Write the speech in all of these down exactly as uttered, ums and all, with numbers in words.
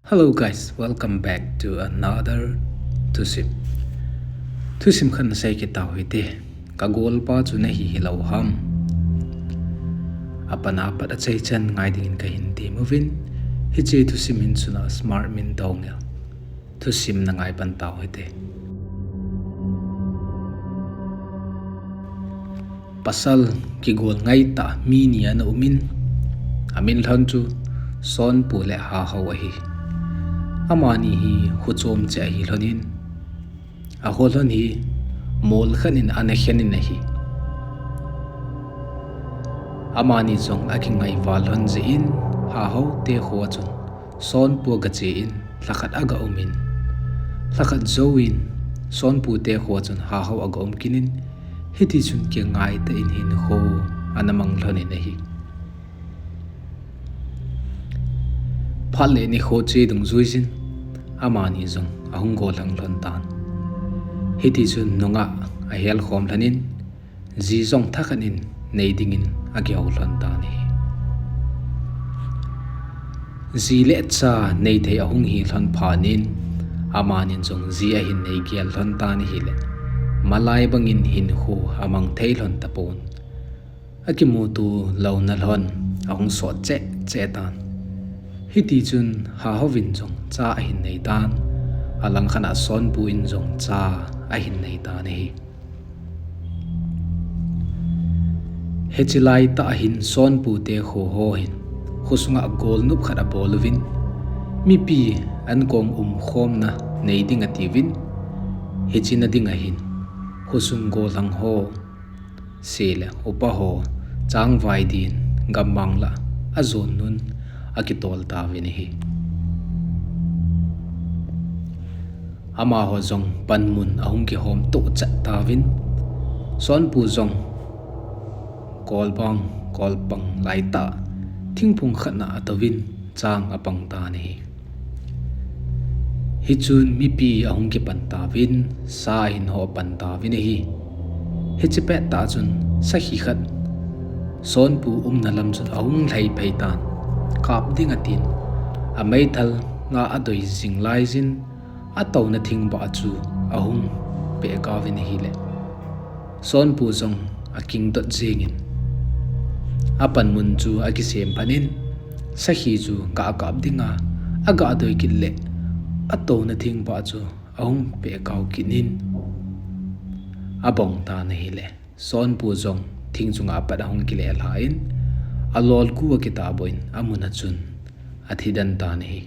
Hello guys, welcome back to another thusim. Thusim khat nasei kit tau hite. Ka golpa chu nahi hilou ham? Apat apat achaichan ngai dingin kahin temuvin, hiche thusim hin chuna smart min dong e. Thusim nangai pan tau hite. Pasal kigol ngai tah mi ni ana umin, amin lhon chu Sonpu le Hahao ahi. Amani hi kho chom cheh ahi lhonin, akho lhon hi mol khat in ana khen in ahi. Amani jong akingai val lhon jeh in, Hahao te kho a chun Sonpu aga che in, lhakhat aga umin, lhakhat jouvin Sonpu te kho a chun Hahao aga um kit in, hiti chun kingai tah in hinkho ana mang lhon in ahi. Phat le nikho che dungjuiyin, amani jong ahung gollhang lhon tan. Hiti chun nungah ahel khom lhon in, ji jong thakhat in nei dingin akihou lhon tan ahi. Ji le cha nei thei ahung hi lhon phat in, amanin jong ji ahin nei gel lhon tan ahile, malai bangin hinkho amang thei lhon tapon. Akimuto louna lhon ahung sot cheh cheh tan. Hiti chun Hahao vin jong cha ahin nei tan, alangkhat a Sonpu in jong cha ahin nei tan ahi. Hiche laitah ahin Sonpu te kho ho hin khosunga golnop khat abol uvin, mipi ankong umkhomna nei ding atiuvin, hiche na ding ahin khosung gollhang ho, se le upa ho changvai din gammang lah a ajon nun akitol tauvin ahi. Amaho jong panmun ahung kihom tohchat tauvin, Sonpu jong kolbang kolpang laitah thingphung khat na atouvin chang apang tan ahi. Hichun mipi ahung kipan tauvin, sa ahin ho pan tauvin ahi. Hiche pettah chun sakhi khat Sonpu umna lam chun ahung lhai phei tan, kap ding atin, ameithal nga adoi jing laiyin, atouna thingbah chu ahung pehkauvin ahile, Sonpu jong akingdot jengin, apanmun chu akisem phat in, sakhi chu gah kap dinga agah doi kit le, atouna thingbah chu ahung pehkau kit in, abong tan ahile, Sonpu jong thing chunga apat ahung kilelha in, alolgu akitahboh in, amun a chun athi den tan ahi.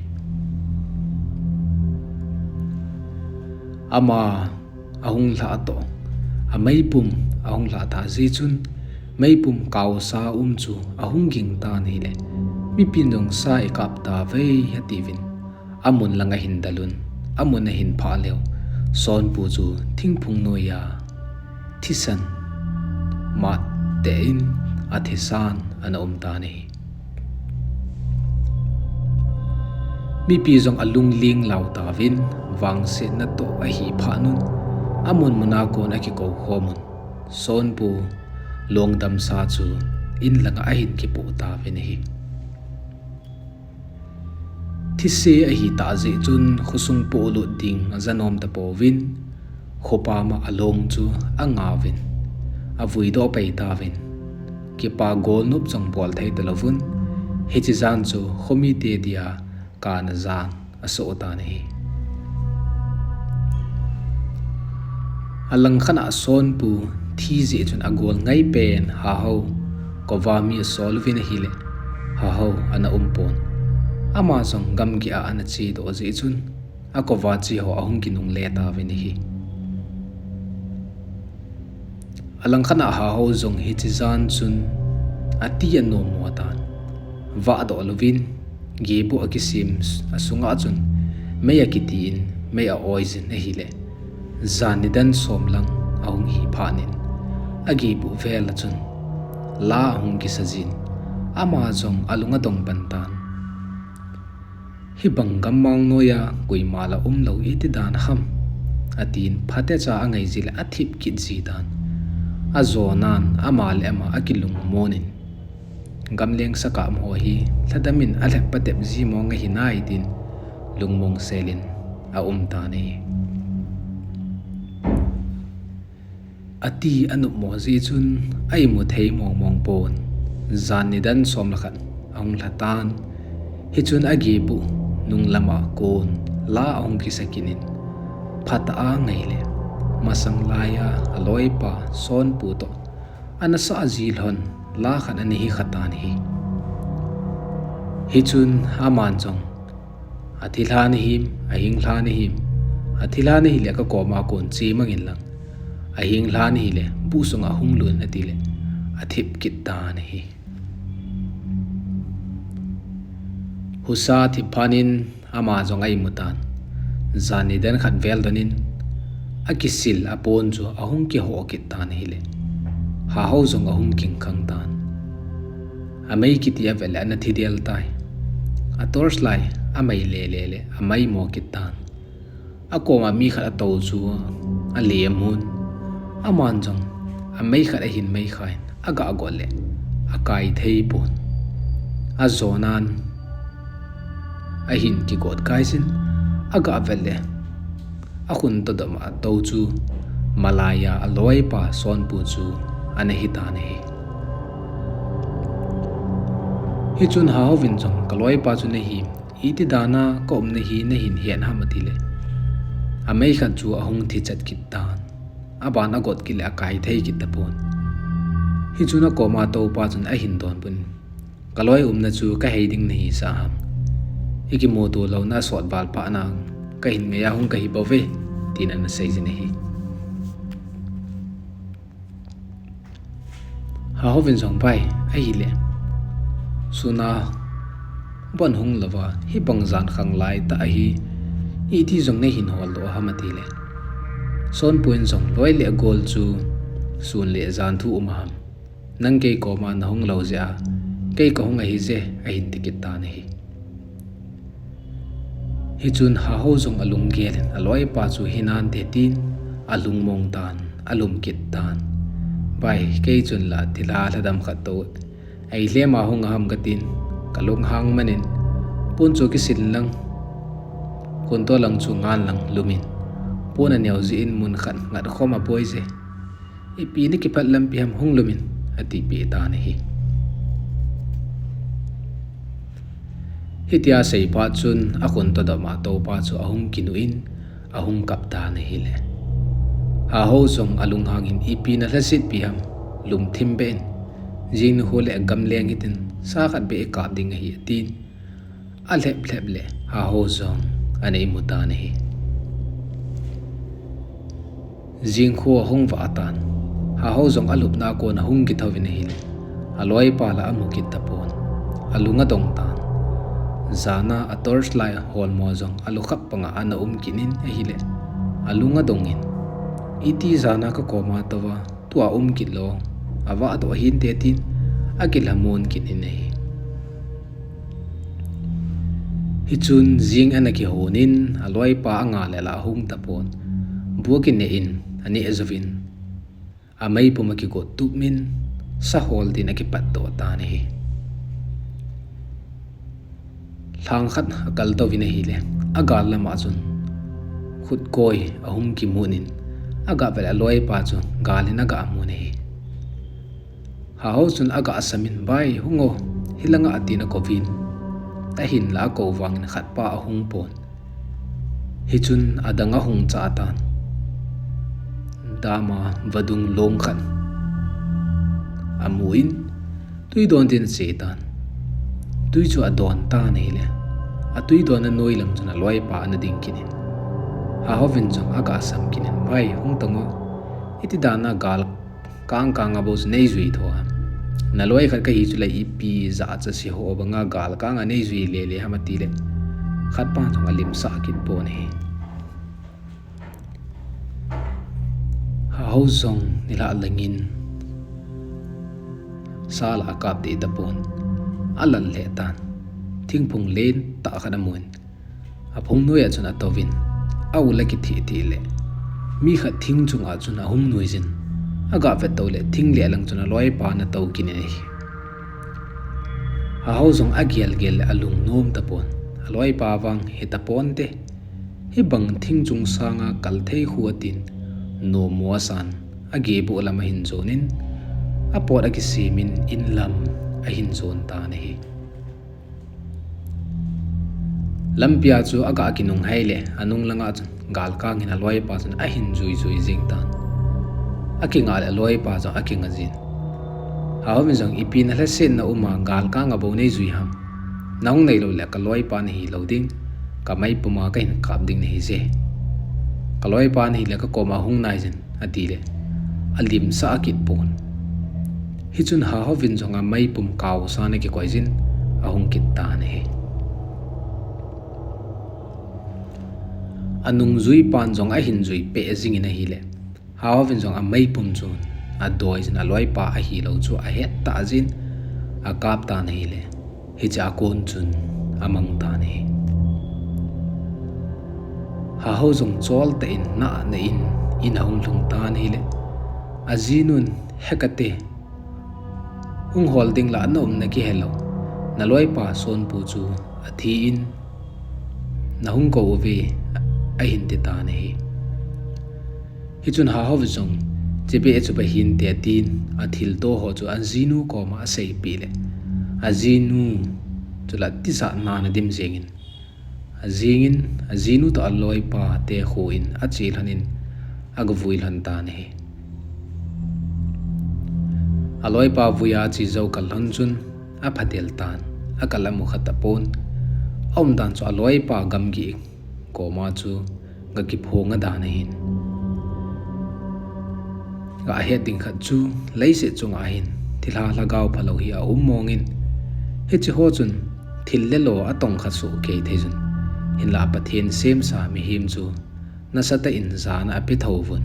Ama ahung lhah toh, ameipum ahung lhah tah jeh chun, meipum kaosa um chu ahung ging tan ahile, mipin jong sa ikap tauve atiuvin, amun lang ahin dalun, amun ahin phah leu, Sonpu chu thingphung noiya thisan mat teh in athisan ana um tan ahi. Mipi jong alungling lau tauvin, vangsetna toh ahi phat un, amun muna kon akikou khomun, Sonpu longdamsa chu in langa ahin kipoh tauvin ahi. Thise ahitah jeh chun khosung pohlut ding ajanom tapouvin, khopama along chu angauvin, avuidoh pei tauvin, kipa golnop jong bol thei talouvun, hiche jan chu khomite dia kana jan asoh tan ahi. Alangkhat a Sonpu thi jeh chun agol ngaipen Hahao kova mi asol uvin ahile, Hahao ana umpon. Ama jong gamgi a ana chedoh jeh chun, akova cheho ahung kinungle tauvin ahi. Alangkhat a Hahao jong hiche jan chun ati anommo tan. Vahdoh louvin, gehboh akisem asunga chun mei akiti in, mei a-oi jin ahile, jan nidan som lang ahung hi phat in, agehboh vel a chun la ahung kisa jin, ama jong alung adong pan tan. Hibang gammang noiya koima la umlou iti dan ham, atin phatecha angai ji le athip kit ji tan. Ajonan ama le ama akilungmon in, gamleng sakap ho hi lhadam in alhep patep ji mong ahi nai tin, lungmong selin aum tan ahi. Ati anop mo jeh chun a imu thei mong mong pon. Jan nidan som le khat ahung lha tan. Hichun ageh bu nung lama kon la ahung kisa kit in, phatah a ngai le masang laiya aloipa Sonpu toh ana sah ji lhon la khat ana hi kha tan ahi. Hichun aman jong athi lhan ahim, ahing lhan ahim, athi lhan ahile ka koma kon che mang in lang, ahing lhan ahile bu sunga hung lut in ati le athip kit tan ahi. Husa thip phat in ama jong a imu tan. Jan nidan khat vel don in akisil apon chu ahung kiho kit tan ahile, Haho jong ahung kingkhang tan. Amei kiti avet le ana thi del tai. A torch light amei le le le amei mo kit tan. Akoma mi khat atou chu alem un. Aman jong amei khat ahin mei khan aga got le akai thei pon. Ajonan ahin kigot kai jin, aga vet le akhun todom a tou chu malaiya aloipa Sonpu chu ana hi tan ahi. Hichun Haho vin jong, ka loipa chu nahi, iti dana ka umna hi nahin het ham ati le, amei khat chu ahung thi chat kit tan. Aban agot kit le akai thei kit tapon. Hichun akoma toupa chun ahin donbut in, ka loi umna chu ka hei ding nahi sa ham. I kimuto louna sot val phat na kahin ngaiya hung kahi bouve, tin ana sei jin ahi. Haho vin jong, bai, ahile, suna bon hung louva, hibang jan khang lai tah ahi, iti jong nahin holdoh ham ati le, Sonpu in jong, loi le gol chu sun le jan thu um ham. Nang kei koma nahung lou jeh a kei kahung ahi je, ahin ti kit tan ahi. Hichun Haho jong alunggel in aloipa chu hi nante tin alungmong tan, alum kit tan. Bai, kei chun la thilha lhadam khat toh eilhem a hung aham katin, kalunghang man in, pon chu kisil lang, konto lang chu ngan lang lum in, pon aneo jeh in mun khat ngat khom aboi je. Ipi na kiphat lampi ham, hung lum in, atipeh tan ahi. Hitia asei phat chun akhun todom a toupa chu ahung kinu in, ahung kap tan ahile, Haho jong alunghang in, ipi na lhasetpi ham, lum thim beh in, jing nikho le gamleng hitin sa khat beh ikap ding ahi, atin, alhep lhep le Haho jong ana imu tan ahi. Jingkho ahung vah tan. Haho jong alupna kon ahung kithou vin ahile, aloipa la amu kit tapon. Alung adong tan. Jana a torch light holmo jong alukhap panga ana um kit in ahile, alung adong in, iti jana kakoma touva tua um kit lou, avah doh hinte tin, akilhamon kit in ahi. Hichun jing ana kihon in, aloipa anga le la ahung tapon. Bu akineh in, aneh jouvin, ameipum akigot tup in, sahol din akipatdoh tan ahi. Lhang khat akal touvin ahile, agal lama chun khutkoi ahung kimun in, aga vet le aloipa chu gal in aga mun ahi. Haho chun aga sam in, bai, hung o, hilanga, atin akouvin. Ahinla akou vangin khatpa ahung pon. Hichun adang ahung chah tan. Dama vadung long khat amu in, twi don din ache tan. Twi chu adon tan ahile, atwi donna noi lang chun aloipa ana ding kit in. Haho vin jong aga sam kit in, bai, hung tong o, iti dana gal kang kang a bou chu neijui tho ham. Naloi khat kahi chule ipi jachat se ho banga gal kang a neijui le le ham ati le, khatpan jong alimsah kit pon ahi. Haho jong nilhah langin sa la akap deh tapon. Alal lheh tan. Thingphung lentah khat amun, aphung noiya chun atouvin, a-ul akitheh theh le, mi khat thing chunga chun ahung nuijin, aga vet tou le, thing leh lang chun aloipa ana tou kit in ahi. Haho jong agel gel le alungnom tapon, Aloipa vang hitaponte, hibang thing chung sanga kalthei khu atin, nomu asan, agehbuh lam ahin jonin, apot akisemin inlam ahin jon tan ahi. Lampia chu aga kinunghei le, anung langa chun galkang hin aloipa chun ahin juijui jing tan. Akingah le aloipa jong akingah jin. Haovin jong, ipi nalhasetna uma galkang a bou neijui ham? Nahung neilou le kaloipa nahilou ding, kameipuma kahin kap ding nahije. Kaloipa nahile kakoma hung naijin, atile, alimsah akit pon. Hichun Hahovin jong ameipum kaosan akikoijin, ahung kit tan ahi. Anungjuipan jong ahin jui peh jingin ahile, Hahovin jong ameipum chun adoijin aloipa ahilou chu ahet tah jin, akap tan ahile, hichea kon chun amang tan ahi. Hahou jong choltah in nahna in, in ahung lhung tan ahile, ajinun, Hekate, hung hol ding lah naum nakihelou, naloipa Sonpu chu athin, nahung kou uve, ahin ti tan ahi. Hichun Hahou jong, Chebeh chu pha hinte, atin, athilto ho chu ajinu koma aseipeh le, ajinu chu la tijat nan adim jengin, ajingin, ajinu toh aloipa te khoin ache lhonin, agavui lhon tan ahi. Aloipa vuiya ache jou kal lhon chun, aphatel tan, akal amu kha tapon, aumdan chu aloipa gamgi koma chu gakiphong adan ahin. Gahet ding khat chu, leiset chunga hin thilha lhagao phalou hi aum mongin, hiche ho chun thil le lo atong kha soh kei theijun, hinla Pathen semsa mihem chu nasatah in jana ape thouvun.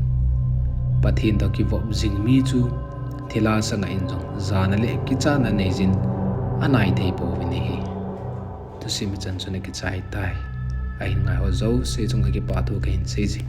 Pathen toh kivop jing mi chu thilha sanga in jong jana le kichaina neijin anai thei pouvin ahi. Thusim hichan chun akichai tai. Ahin ngaiho jouse chunga kipathu kahin seije.